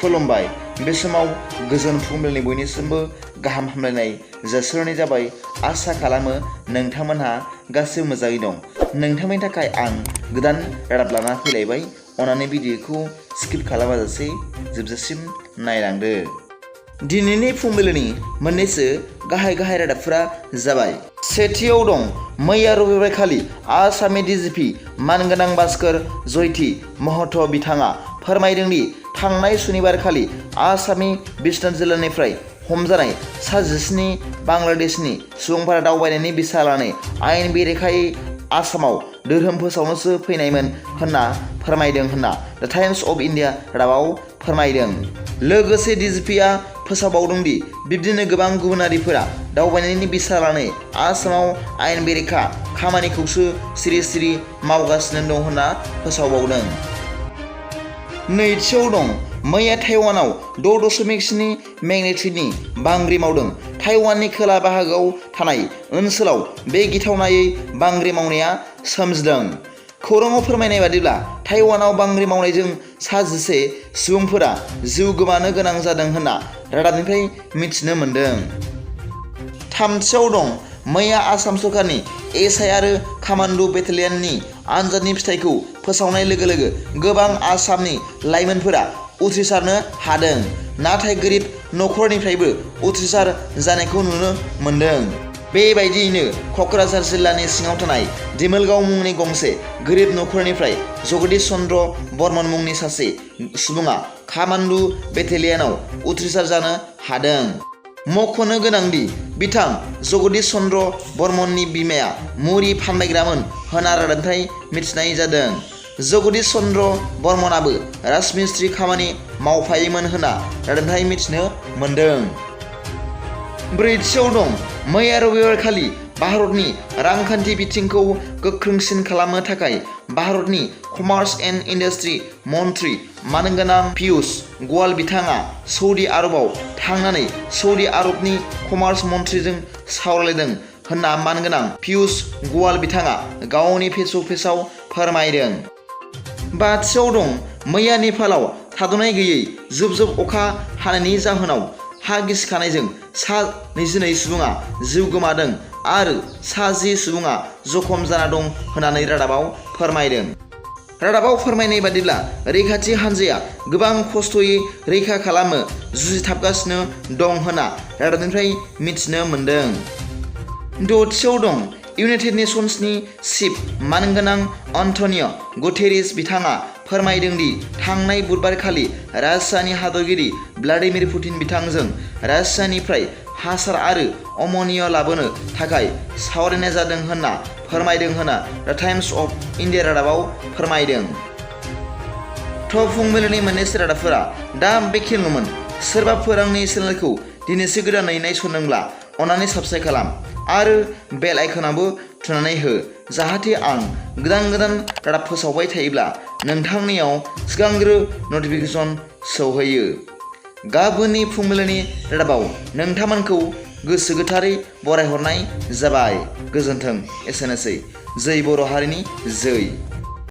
खुलुमबाय। बे समाव गोजोन फुंबिलिनि बयनिसिमबो गाहाम हामलायनाय जासिहरनाय जाबाय। आसा खालामो नोंथांमोनहा गासैबो मोजाङै दं। नोंथांनि थाखाय आं गोदान रादाब लाना फैलायबाय। अन्नानै भिडिअखौ स्किप खालामाजासे जोबजासिम नायलांदो। दिनैनि फुंबिलिनि मोननैसो गाहाय रादाबफोरा जाबाय। सेथियाव दं मैया रबिबारखालि आसामनि डिजिपि मानगोनां भास्कर जयति महत बिथाङा फोरमायदों दि थांनाय सुनिबारखालि आसामनि बिश्वनाथ जिल्लानिफ्राय हमजानाय सा 17 बांलादेशनि सुबुंफोरा दावबायनायनि बिसा लानानै आयेन बेरेखायै आसामाव धोरोम फोसावनोसो फैनायमोन होनना फोरमायदों होनना द टाइम्स अफ इन्डिया रादाबाव फोरमायदों। लोगोसे डिजिपिआ फोसावबावदों दि बिब्दिनो गोबां गुबुनारिफोरा दावबायनायनि बिसा लानानै आसामाव आयेन बेरेखा खामानिखौसो सिरि मावगासिनो दं होनना फोसावबावदों। नैथियाव दं मैया ताइवानाव 6.7 मेगनिटिउडनि बांग्रि मावदों। ताइवाननि खोला बाहागोआव थानाय ओनसोलाव बे गिथावनायै बांग्रि मावनाया सोमजिदों। खौराङाव फोरमायनाय बादिब्ला ताइवानाव बांग्रि मावनायजों सा 11 सुबुंफोरा जिउ गोमानो गोनां जादों होनना रादाबनिफ्राय मिथिनो मोन्दों। थामथियाव दं मैया आसाम सरकारनि एसआइ आरो कामान्डो बेटालियननि आनजादनि फिथाइखौ फोसावनाय लोगो लोगो गोबां आसामनि लाइमोनफोरा उथ्रिसारनो हादों। नाथाय गोरिब नखरनिफ्रायबो उथ्रिसार जानायखौ नुनो मोन्दों। बेबायदियैनो क'क्राझार जिल्लानि सिङाव थानाय दिमोलगाव मुंनि गंसे गोरिब नखरनिफ्राय जगदीश चन्द्र बर्मन मुंनि सासे सुबुङा कामान्डो बेटालियनाव उथ्रिसार जानो हादों। मख'नो गोनांदि बिथां जगदीश चन्द्र बर्मननि बिमाया मुरि फानबायग्रामोन होनना रादाबनिफ्राय मिथिनाय जादों। जगदीश चन्द्र बर्मनाबो राजमिस्ट्रि खामानि मावफायोमोन होनना रादाबनिफ्राय मिथिनो मोन्दों। ब्रैथियाव दं मैया रबिबारखालि भारतनि रांखान्थि बिथिंखौ गोख्रोंसिन खालामनो थाखाय भारतनि कमार्स एन्ड इन्डास्ट्रि मन्त्रि मानगोनां पियुष ग'यल बिथाङा सौदि आरबआव थांनानै सौदि आरबनि कमार्स मन्थ्रिजों सावरायदों होनना मानगोनां पियुष ग'यल बिथाङा गावनि फेसबुकआव फोरमायदों। बाथियाव दं मैया नेपालाव थाद'नाय गैयै जुब अखा हानायनि जाहोनाव हा गिसिखानायजों सा 22 सुबुङा जिउ गोमादों आरो सा 10 सुबुङा जखम जाना दं होननानै रादाबाव फोरमायदों। रादाबाव फोरमायनाय बादिब्ला रैखाथि हान्जाया गोबां खस्थ'यै रैखा खालामनो जुजिथाबगासिनो दं होनना रादाबनिफ्राय मिथिनो मोन्दों। दथियाव दं इउनाइटेड नेशन्सनि चिफ मानगोनां एन्टनिय' गुटेरेस बिथाङा फोरमायदों दि थांनाय बुधबारखालि रासियानि हादरगिरि भ्लादिमिर पुतिन बिथांजों रासियानिफ्राय हासार आरो अमोनिया लाबोनो थाखाय सावरायनाय जादों होनना फोरमायदों होनना द टाइम्स अफ इन्डिया रादाबाव फोरमायदों। फुंबिलिनि मोननैसो रादाबफोरा दा बेखिनिल'मोन। सोरबाफोर आंनि चेनेलखौ दिनैसो गोदानै नायसनदोंब्ला अन्नानै साबस्क्राइब खालाम आरो बेल आइकनाबो थुनानै हो, जाहाथे आं गोदान रादाब फोसावबाय थायोब्ला नोंथांनियाव सिगांग्रो नटिफिकेसन सौहैयो। गाबोननि फुंबिलिनि रादाबाव नोंथांमोनखौ गोसो गोथारै बरायहरनाय जाबाय। गोजोन्थों। एसेनोसै। जै बर' हारिनि जै।